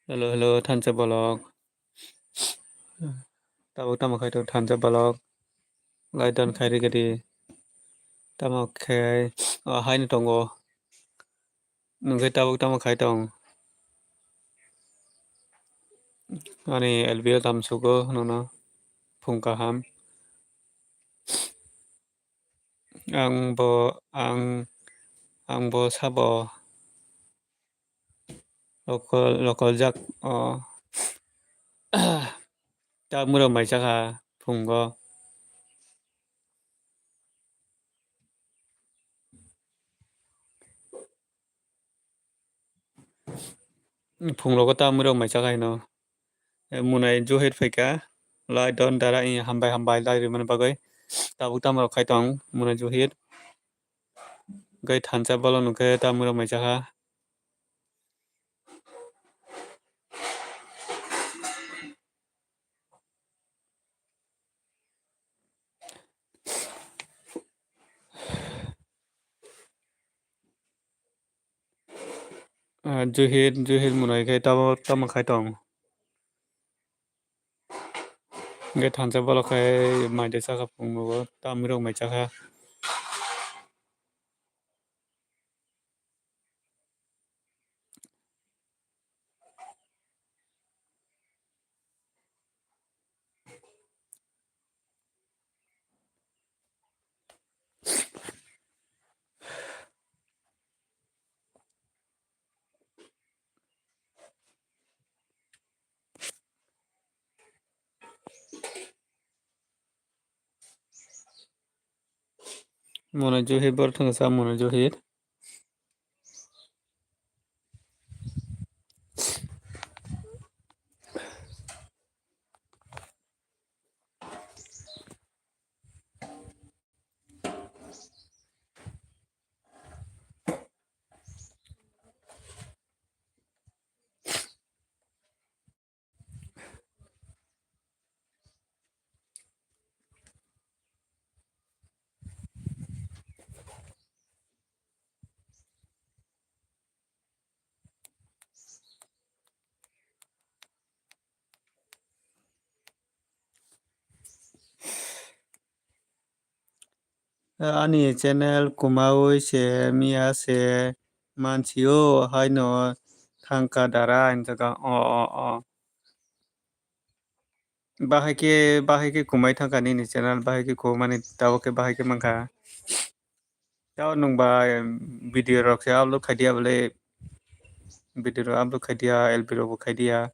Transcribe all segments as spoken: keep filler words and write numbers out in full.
Hello, hello, thansa bolok. Tabuk tamo khai tong thansa bolok. Lai don khai rikadi. Tamo khai, o, haino tongo. Nungkhe tabuk tamo khai tong. Ani L B o tam sugo nono. Phung kaham. Ang bo, ang, ang bo sabo. Lokol, lokol jak, o. Tamurok mai chakha phungo. Phungrogo tamurok mai chakha hino. E, Munai Johit phaikha. Lai don dara, i, hambai, hambai, lai rimani bagwi. Tabuk tamurok khai tong, Munai Johit. Gai thansa bolo nungkhe tamurok mai chakha. Ah, Juhit, Juhit Munai khe tamo, tamo khai tong. Hingkhe thansa bolok khai mai de chakha phungo, tamni rok mai chakha. Mona Johit, borok thangsa Mona Johit. Ani channel kwmaui se miya se mansio haino thangkha dara hinjaka o o o. Bahai khe, bahai khe kwmai thangkha nini channel, bahai khe kwmani tabuk khe bahai khe mankha. Tao nwng ba video rok se upload khai dia bole, video rok upload khai dia, L B rok bo khai dia.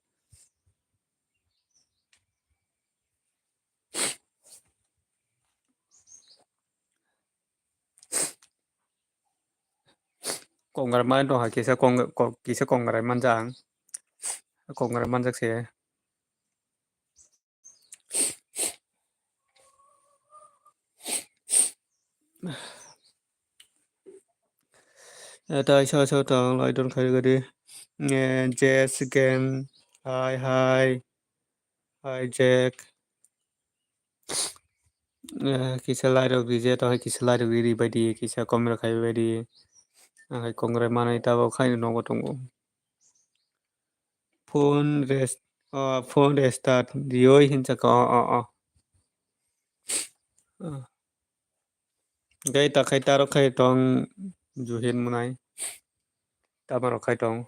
Kongrai man tong kha, kisa kong-, ko-, kisa kongrai manjak ang. Kongrai manjak se. Eh, tai so so tong lai don khai gadi. Eh, Jess Game, hi, hi. Hi, Jack. Eh, kisa lai rok rije, to hai kisa lai rok ri bai di, kisa comment rok khai bai di. Ang hai kongrai manai tabuk khai nogo tongo. Phone rest, oh, phone restart rioi hinjak, oh, oh, oh. Ah. Gai ta khai taro khai tong Juhit Munai. Tama rok khai tong.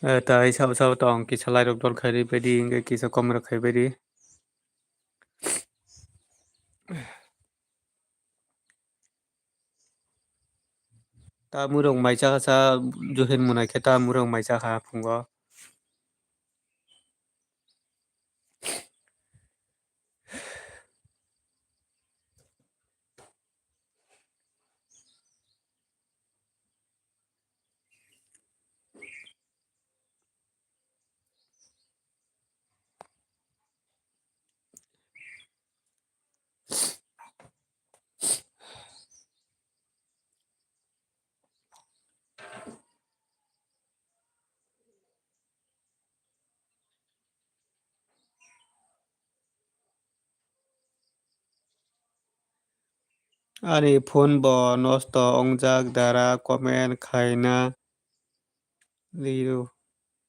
Eh, tai sabo sabo tong kisa lai rok dol khai ri bai di, hingke kisa kom rok khai bai di. Ta mwrwng mai chakha sa, Juhit Munai khe ta mwrwng mai chakha phungo. Ani phone bo nosto wngjak dara comment khaina. Liru,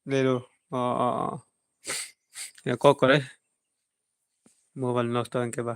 liru. O, o, o. Ya, kok kore. Mobile nosto wngkhe ba.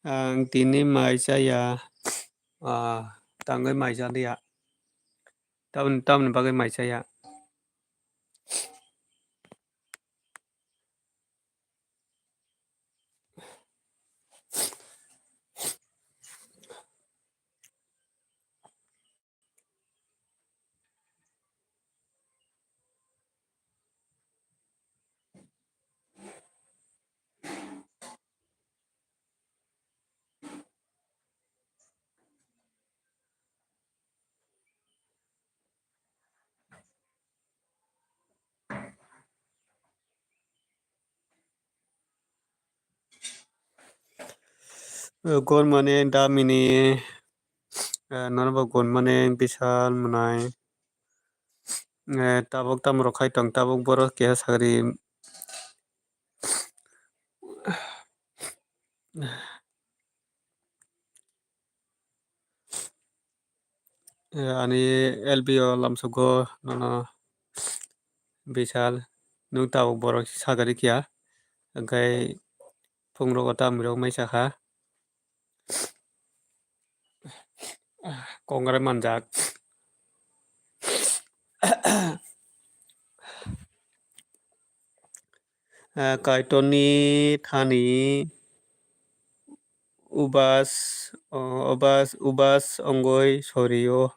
Ang tini mai chaya, ah, tangwi mai chaliya. Tamni, tamni bagwi mai chaya. Good morning, Damini. Eh, nono bo good morning, Bishal Mwnai. Eh, tabuk tamo rok khai tong, tabuk borok keha sagri. Eh, ani L B o lamsugo nono Bishal, nwng tabuk borok sagari kiya, hwnkhe phungrogo tamwirok mai sakha. Kongrai manjak. Eh, Kaitorni thani ubas, o, ubas, ubas ongoi sorio.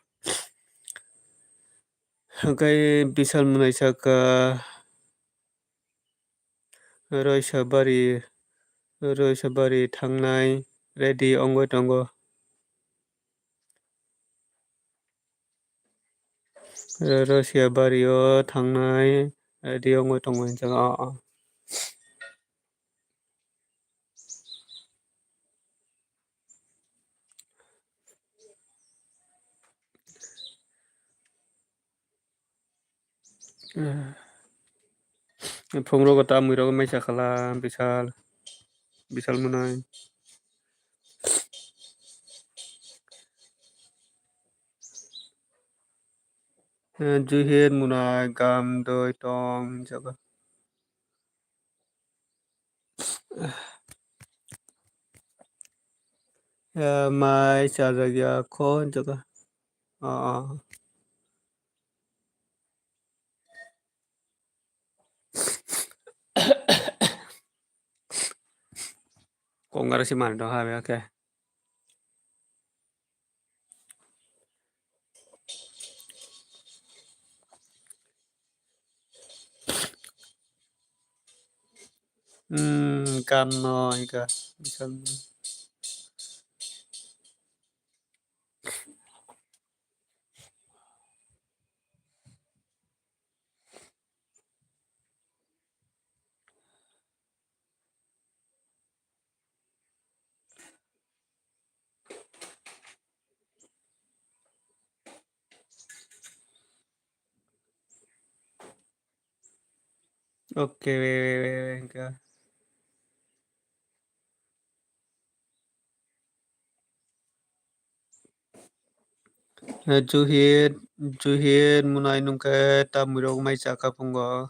Hwnkhe Bishal Mwnai sakha, Roisabari, Roisabari thangnai ready ongoi tongo. Ro-, Rosia bario thangnai, eh, ready ongoi tongo hinjak, ah, ah. Phungrogo tamwirok mai sakhala, Bishal, Bishal Mwnai. Eh, Juhir Mwnai gam doi tong hinjago. Eh, mai chajak ya kho hinjago. Ah, ah. Kongar si mari do ha, oke. Hmm, kan no ika, Bishal. Oke, we, we, we, we, enka. Eh, Juhir, Juhir, Mwnai nungkhe tamwirok mai chakha phungo.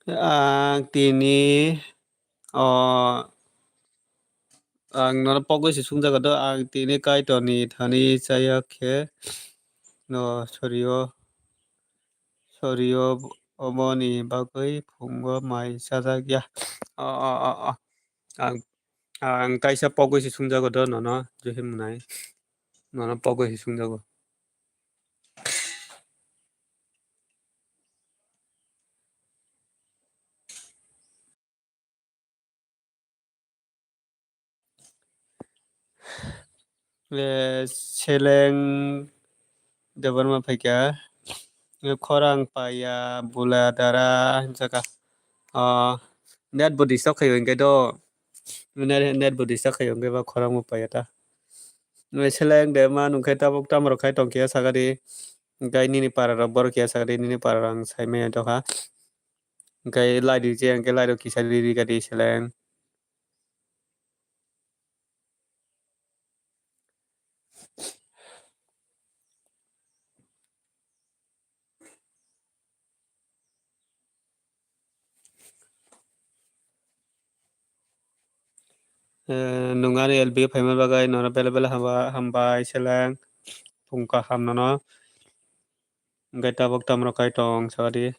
Ang tini, o, ang nono pogwi se sungjago do, ang tini Kaitorni thani chaya khe no sorio, sorio oboni bagwi phungo mai chajak ya. O, o, o, o. Ang, ang kaisa pogwi se sungjago do nono, je himnai. Nono pogwi se sungjago. Le seleng Debbarma phaikha. Khorang paiya, bula dara, hinjaka. Ah, net bo disturb khaio hinkhe do. Net, net bo disturb khaio hinkhe ba khorang bo paiya ta. Seleng Debbarma nungkhe tabuk tamo rok khai tongkhe sakadi. Hinkhe nini para rok borok khe sakadi, nini para rok ang saimanya dokha. Hinkhe lai di je, hinkhe lai rok kisa riri gadi seleng. Eh, nwng ani L B phaima bagwi nono belai belai hamba-, hambai seleng. Phung kaham nono. Hinkhe tabuk tamo rok khai tong sakadi.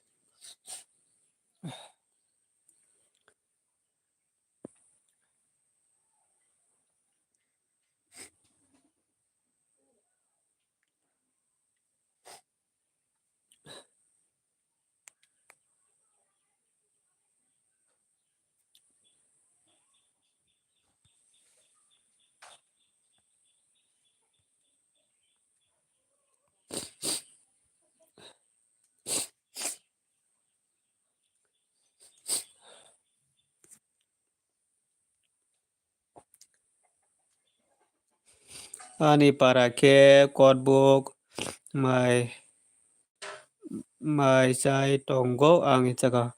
Ani para khe kotbuk mai, mai chai tongo ang hinjaka.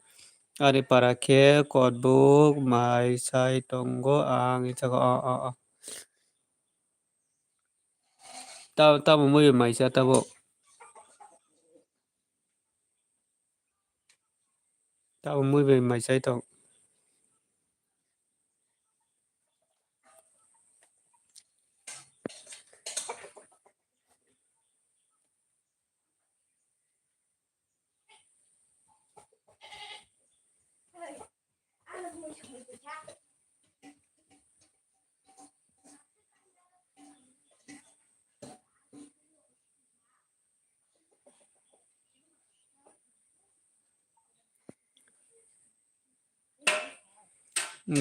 Ani para khe kotbuk mai chai tongo ang hinjaka. O, o, o. Ta-, tamo mui bai mai cha tabuk. Tabuk mui bai mai chai tong.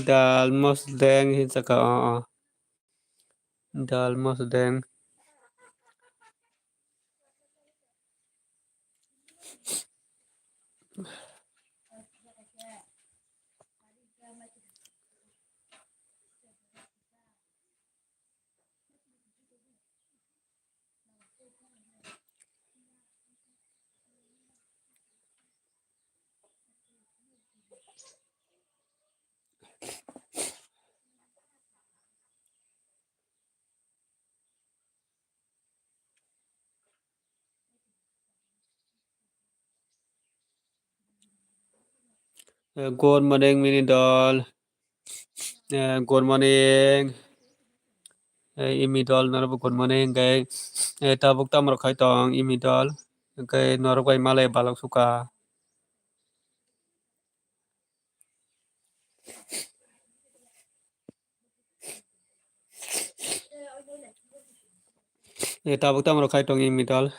Dal mosdeng hinjaka o, o. Dal mosdeng. Eh, good morning, mini dol. Eh, good morning. Eh, imi dol, norok good morning, guys. Eh, tabuk tamo rok khai tong, imi dol. Hwnkhe norok bai malai balok suka. Eh, tabuk tamo rok khai tong, imi dol.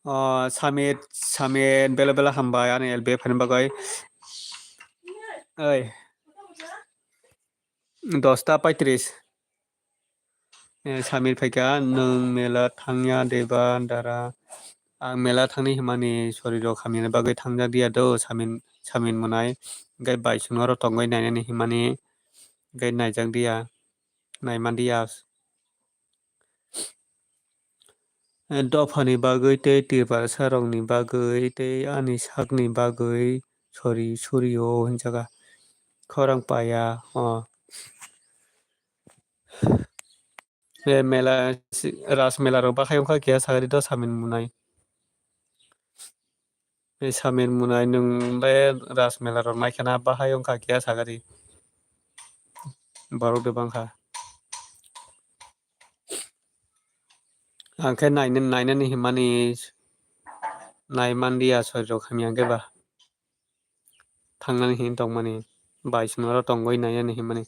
Oh, Samir, Samir, bela bela hambai ani L B F ni bagwi. Oi. Dosta paitris. Eh, Samir phaikha, "Nwng mela thangya deba dara?" Ang mela thangni himani sorirok hamyani bagwi thangjak diya do, Samin, Samin mwnai. Gai bai swngo aro tongwi nainani himani gai naijak diya, naiman diya. Eh, dophani bagwi tei Tiprasa rokni bagwi tei ani sakni bagwi sori, sori o hinjaga. Khorang paya, oh. Eh, mela, si-, ras mela rok bahai wngkha keha sagari do Samin mwnai. Eh, Samin mwnai nwng le ras mela rok naikhana bahai wngkha keha sagari. Borok de bangkha. Ang khe naina-, nainani himani naiman diya sorirok hamya hwnkhe ba. Thangnani hin tongmani. Bai swngo aro tongwi nainani himani.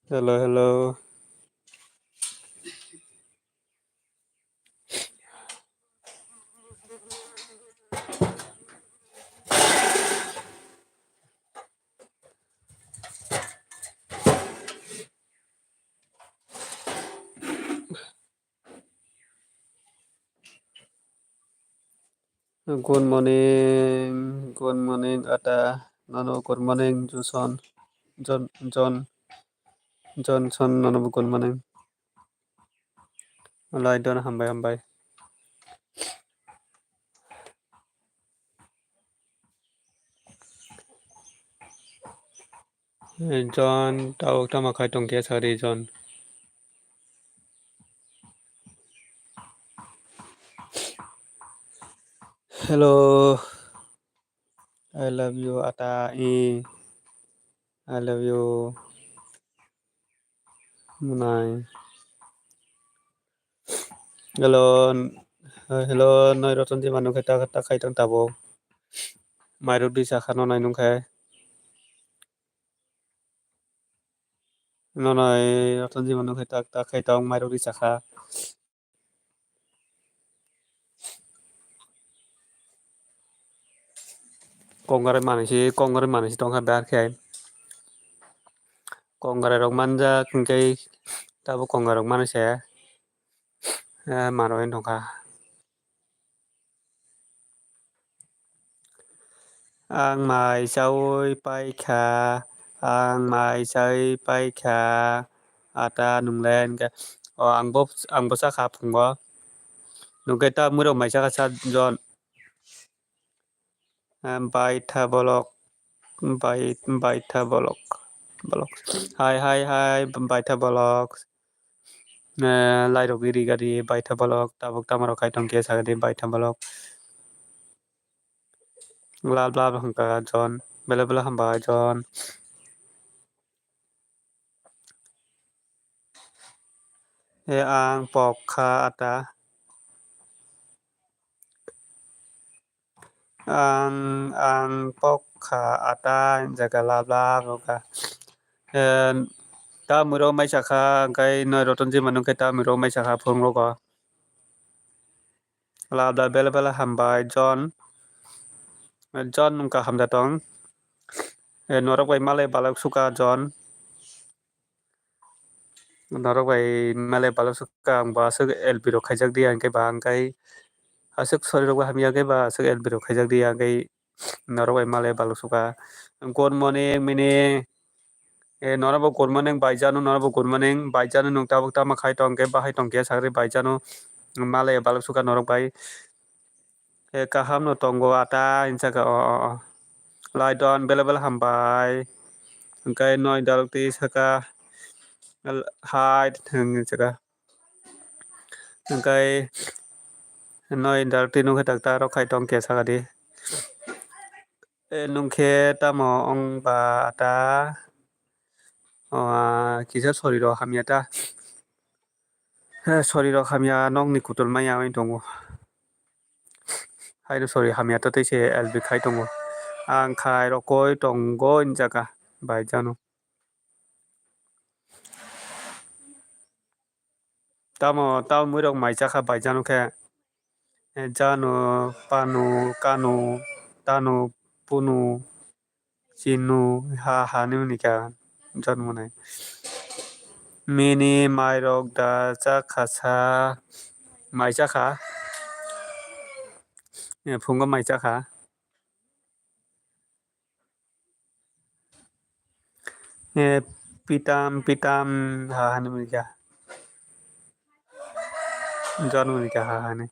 Hello, hello. Good morning, good morning, Ata. Nono good morning, Juson, John, John. Johnson nono bo good morning. Lai don hambai hambai. John, tawk tamo khai tong khe sari John. Hello. I love you, Ata. I, I love you. Munai. Hello. Hello, noi roton di manu khai ta, ta khai tong tabo. Mairok di sakha no nai nung khai. Nono, eh, joto jibon nung khe tak tak khe tong mairok ri chakha. Kongrai manwi si, kongrai manwi si tongkha bar khe. Kongrai rok manjak hinkhe tabuk kongrai rok manwi se, eh, manwi tongkha. Ang mai chaui paikha, ang mai chaui paikha, Ata nunglen khe. O, ang bo, ang bo chakha phungo. Nungkhe ta mwrok mai chakha sa John. Em, baitha bolok, bai-, baitha bolok, bolok. Hai, hai, hai, baitha bolok. Eh, lairok iri gari baitha bolok, tabuk tamo rok khai tong khe sagadi baitha bolok. Lab lab hwnkha John, bele bele hambai John. E ang pok kha Ata. Ang, ang pok kha Ata, jaga lab lab wngkha. Eh, ta mwrok mai sakha, hwnkhe noi roton jima nungkhe ta mwrok mai sakha phung rogo. Lab lab bele bele hambai John. John wngkha hamjatong. Eh, norok bai malai balok sukha John. Norok bai malai balok sukha, ang bo aswk L P rok khaijak di, hwnkhe ba hwnkhe aswk sori rok bai hamya khe ba aswk L P rok khaijak di, hwnkhe norok bai malai balok sukha. Good morning, mini. Eh, norok bo good morning, bai Janu, norok bo good morning, bai Janu, nwng tabuk tamo khai tong khe, bahai tong khe, sakri bai Janu, malai balok sukha norok bai. Eh, kaham no tongo Ata, hinsa kha, o, o, o. Lai don, bele bele hambai. Hwnkhe noi dalok twi saka, hai, hinsa kha. Hwnkhe noi dalok twi nungkhe tak ta rok khai tong khe saka di. Eh, nungkhe tamo wng ba Ata? O, ah, kisa sori rok hamya ta. He, sori rok hamya nokni kutul maya wng tongo. Haino sori hamya ta tei se L B khai tongo. Ang khai rokoi tongo wng jaga bai Janu. Tamo, tamo mwrok mai chakha bai Janu khe. Eh, Janu, Panu, Kanu, Tanu, Punu, Chinu, ha, ha, ni hwnwi kha, John mwnai. Mini mairok da chakha sa, mai chakha. Eh, phungo mai chakha. Eh, pitam, pitam, ha, hani muni kha. John muni kha, ha, hani.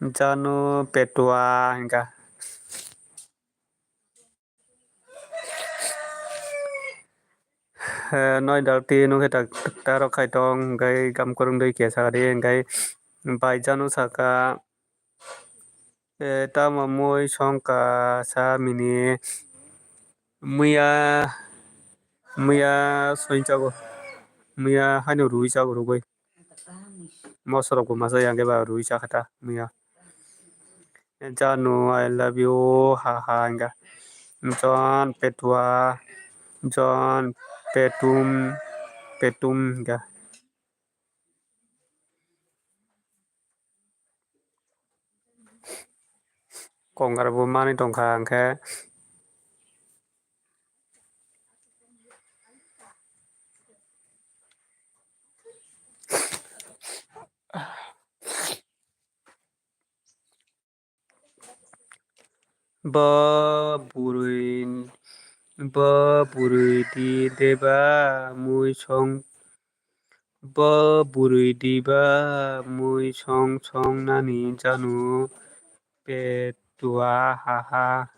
Janu petua hingka. Eh, noi dalti nukhe tak, tak, tarok khai tong, hingkai gam kwrwng dui kesa di, hingkai bai Janu saka, eh, tamo mui songka sa mini, muya, muya soichago, muya haino rui chago rugui. Mosorok bo masa yang khe ba rui cha kha ta muya. Janu, I love you, ha ha hingka. John, petua, John, petum, petum hingka. Kongar bo manwi tongkha hingkhe. Bo bwrwi, bo bwrwi di deba mui song, bo bwrwi diba mui song song nani janu petua haha.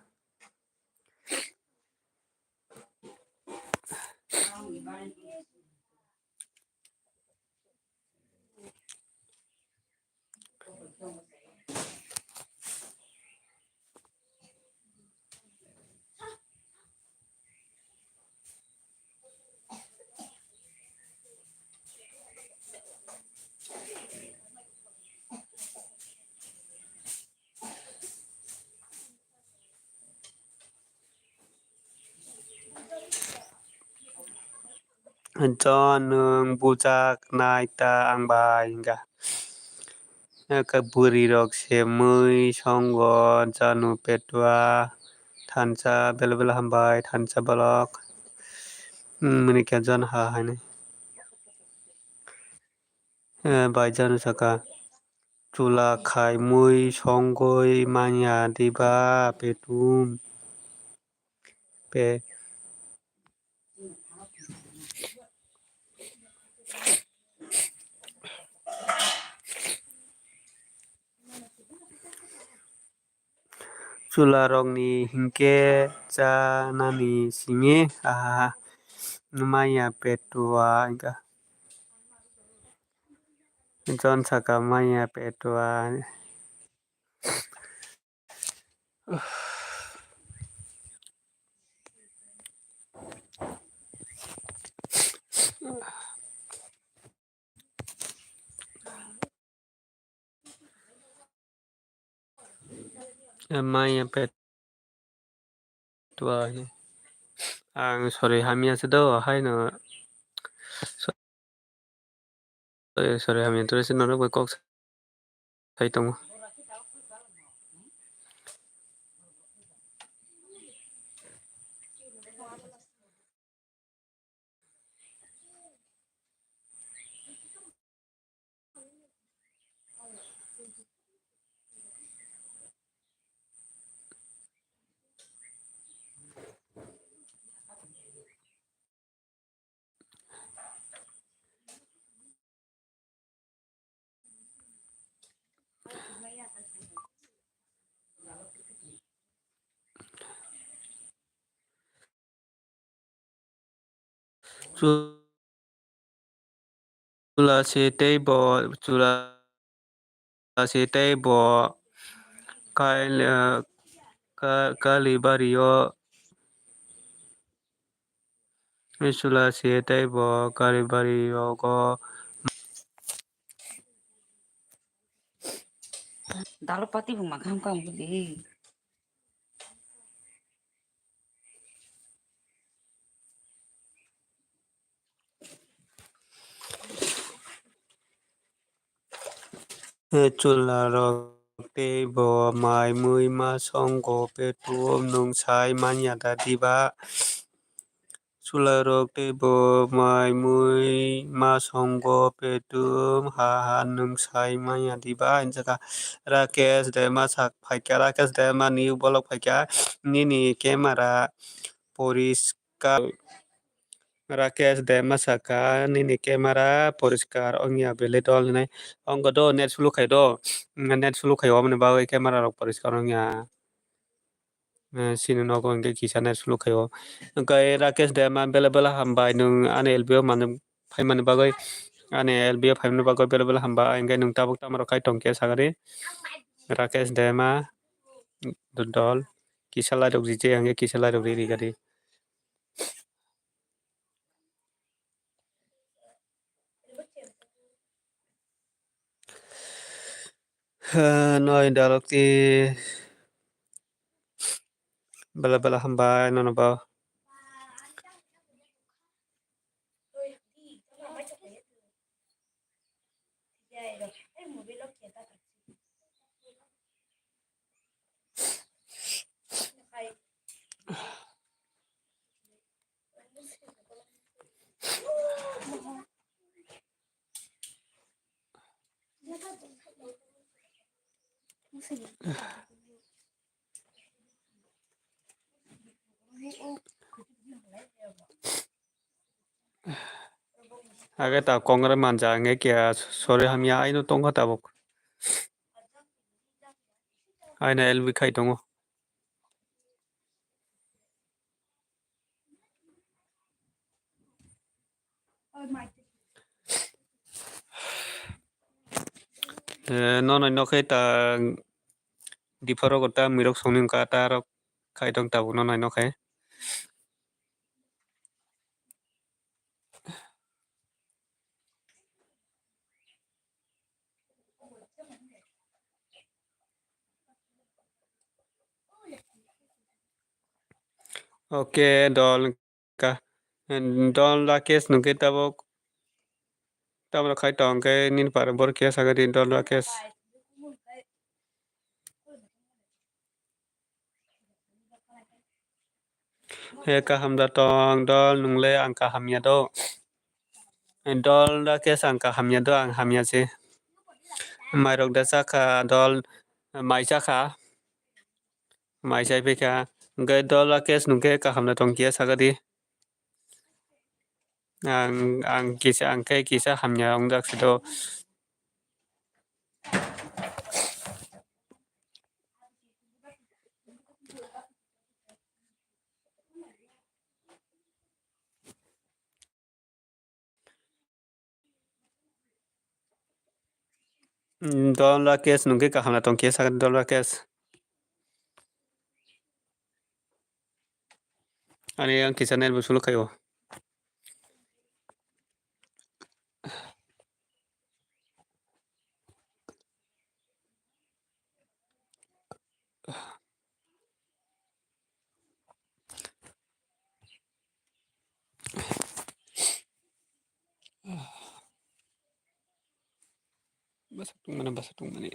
John, nwng bujak nai ta ang bai, hwnkha. Aka bwrwi rok se mui songo, janu petua thansa, bela bela hambai thansa bolok. Hmm, mini khe John ha haini. Eh, bai John saka, chwla khai mui songwi manya diba petum. Pe. Chwla rokni hinkhe cha nani simi aha manya petua hwnkha. John saka manya petua. Maya petua. Ang sorry hamya se do haino. Sorry, sorry, hamya tore se norok bai kok sai tongo. Chwla se tei bo, chwla se tei bo kail-, eh, ka-, Kalibari o, chwla se tei bo Kalibari rogo. Dalpati bo makham kam budi. Chwla rok tei bo mai mui ma songo petum nwng sai manya da diba? Chwla rok tei bo mai mui ma songo petum ha ha nwng sai manya diba? Hinjaka Rakesh Dema sak phaikha, Rakesh Dema ni bolok phaikha, nini camera poriskar. Rakesh Dema saka, nini camera poriskar wngya belai dol hinwi. Wngkha do net slow khai do, net slow khai, oboni bagwi camera rok poriskar wngya. Eh, chini nogo hwnkhe kisa net slow khai o. Wngkha Rakesh Dema bela bela hambai nwng ani L B o manwi phaimani bagwi, ani L B o phaimani bagwi bela bela hambai, hwnkhe nwng tabuk tamo rok khai tongkhe sakani Rakesh Dema dol kisa lai rok rije hwnkhe kisa lai rok riri gari. Noi dalok ti bela bela hambai nono bo. Age ta kongre manja hingke kia sori hamya aino tongkha tabuk. Aina L B khai tongo. Eh, no, no, no, khe ta dipharo ta mirok songni wngkha, ta rok khai tong tabuk no, no, no, khe. Oke, dol ka, dol Rakesh nungke tabuk, tabuk khai tong khe nini para bor khe sakadi dol Rakesh. He kaham da tong dol, nungle ang kaham ya do. Dol da khe ang kaham ya do, ang hamya se. Mairok da chakha dol, mai chakha. Mai chai phikha. Hingke dol da khe nungke kaham da tong kiya sakadi. Ang, ang kisa, ang khe kisa hamya wngjak se do. Mm, dol Rakesh nungke kaham na tong khe sakha dol Rakesh. Ani ang kisa net bo suluk khayo. Bwsa tongmani, bwsa tongmani.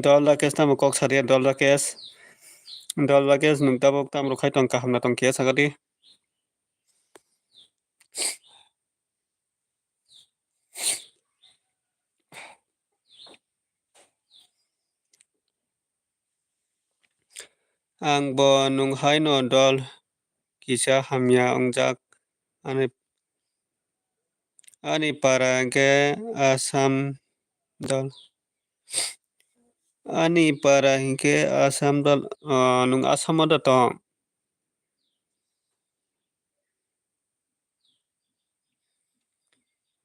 Dol Rakesh tamo kok saria, Dol Rakesh. Dol Rakesh, nwng tabuk tamo rok khai tong, kaham na tong khe sakadi. Ang bo nwng haino dol kisa hamya wngjak. Ani, ani para hwnkhe Assam dol. Ani para hwnkhe Assam dol. O, nwng Assam o da tong?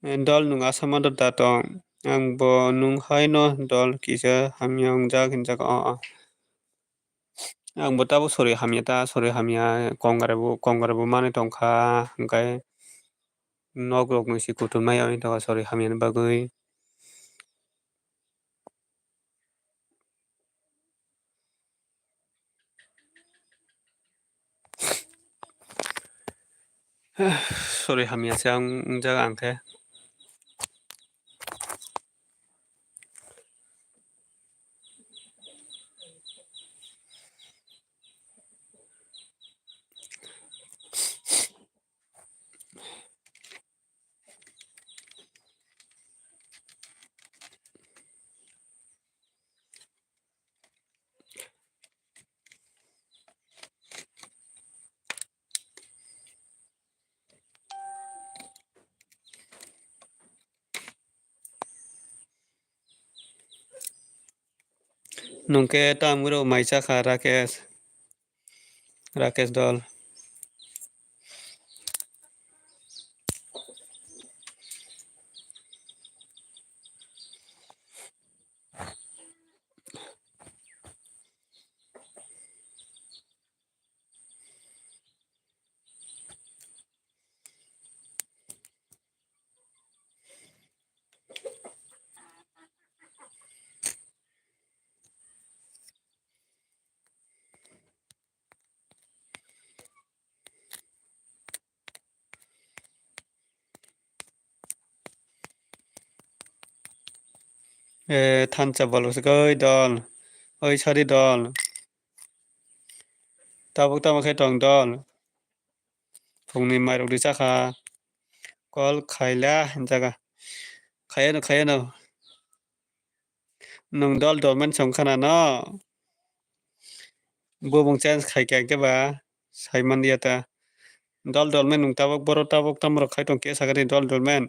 Dol nwng Assam o da tong? Ang bo nwng haino dol kisa hamya wngjak hinjak o. Ang bo tabuk sori hamya ta, sori hamya kongrai bo, kongrai bo manwi tongkha, hwnkhe nok rok nungsi kuthumai oni tongkha sori hamya ni bagwi. Sorry, hamya se ang wngjak ang khe. Nwng khe tamo rw mai cha kha, Rakesh? Rakesh dol. E, thansa bol bwswk oi dol. Oi sari dol. Tabuk tamo khe tong dol. Phungni mairok ri chakha. Call khaila hinjaga. Khayano, khayano. Nwng dol dolmen song khana no. Bumung change khai khe ba saiman ya ta. Dol dolmen nwng tabuk borok tabuk tamrok khai tong khe sakani dol dolmen.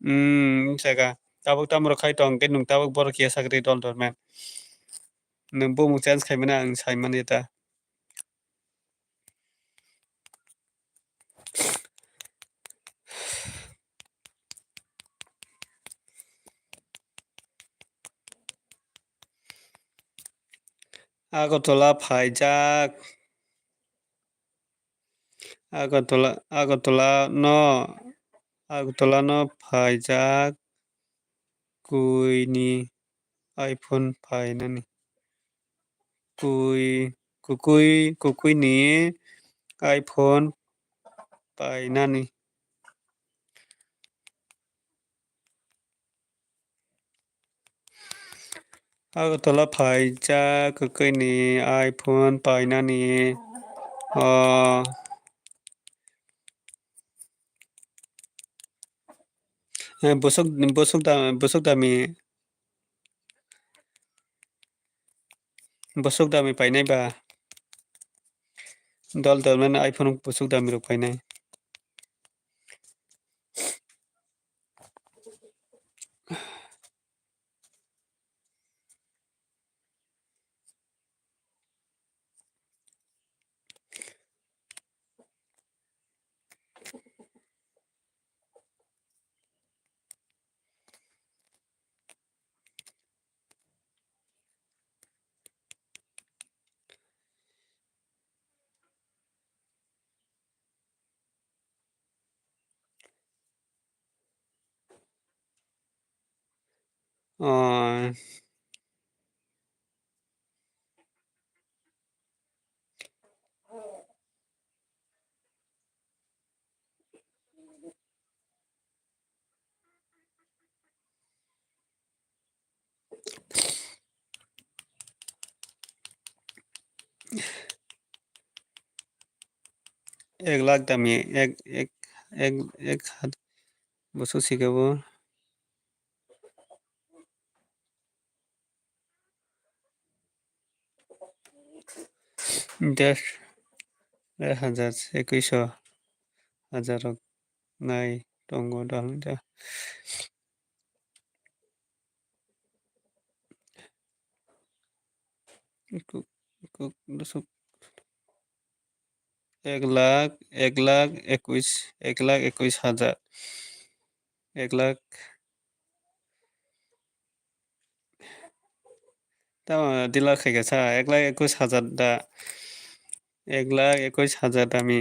Hmm, saka. Tabuk tamrok khai tong khe nwng tabuk borok ya sakani dol dolmen. Nwng bumung change khai mani ang saiman ya ta. Agartala phaijak. Agartala, Agartala no, Agartala no phaijak kuini iPhone phainani. Kui, kukui, kukuini iPhone painani. Agartala phaijak kukuini iPhone painani. O, eh, bwswk, bwswk da-, bwswk dami. Bwswk dami painai ba. Dol dol mani iPhone bwswk dami rok painai. O. Ek lakh dami, ek, ek, ek, ek hat bwswk sikhe bo. Desh, desh hajar, ekwiso hajar rok nai tongo dol ja. Ek lakh, ek lakh ekwis, ek lakh ekwis hajar, ek lakh. Tamo dila khaikha sa, ek lakh ekwis hajar da, ek lakh ekwis hajar dami.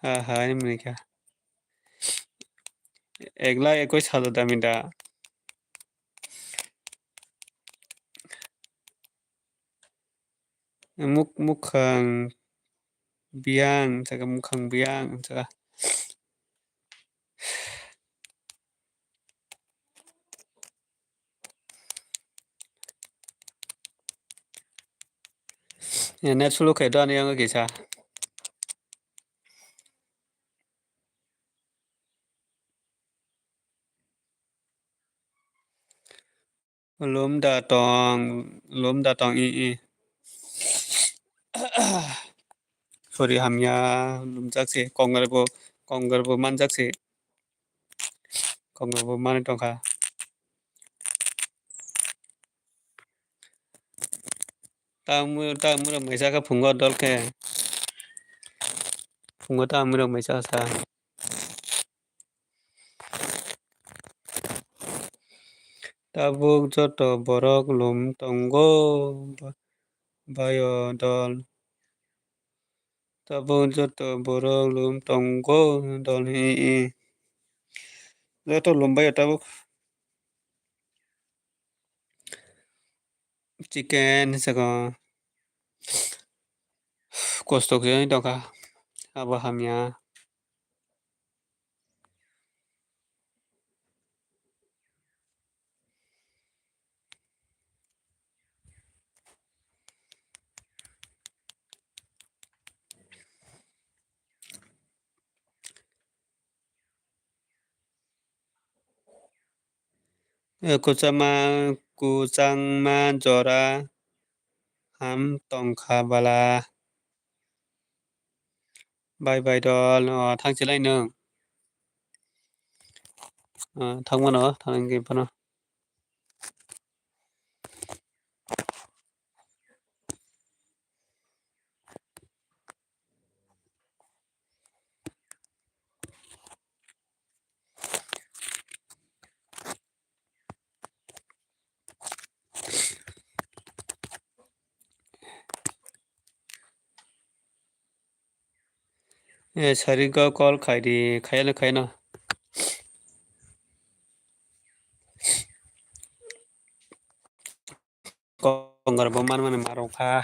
Ha, ha, ani mani kha. Ek lakh ekwis hajar dami da. Muk-, mukhang biyang, jaga mukhang biyang, jaga. Ya, net slow khe do ani yang kisa. Lum da tong, lum da tong, i, i. Sorry, hamya, lumjak se, kongor bo, kongor bo manjak se. Kongor bo mani tongkha. Tamo, tamo rok maisa khe phungo dol khe. Phungo tamo rok maisa sa. Tabuk joto borok lum tongo, ba-, bayo dol. Tabuk joto borok lum tongo, dol hi, hi. Joto lum bayo tabuk. Chicken, sego. kosto khe wng tongkha, abo hamya. Eh, kwchama, kwchangma jora ham tongkha bala. Bye bye dol, oh, thangchilai nwng. Oh, thangmano, thangwi phano. Eh, Sarika call khai di, khayano, khayano. Kongar bo man mani marok kha.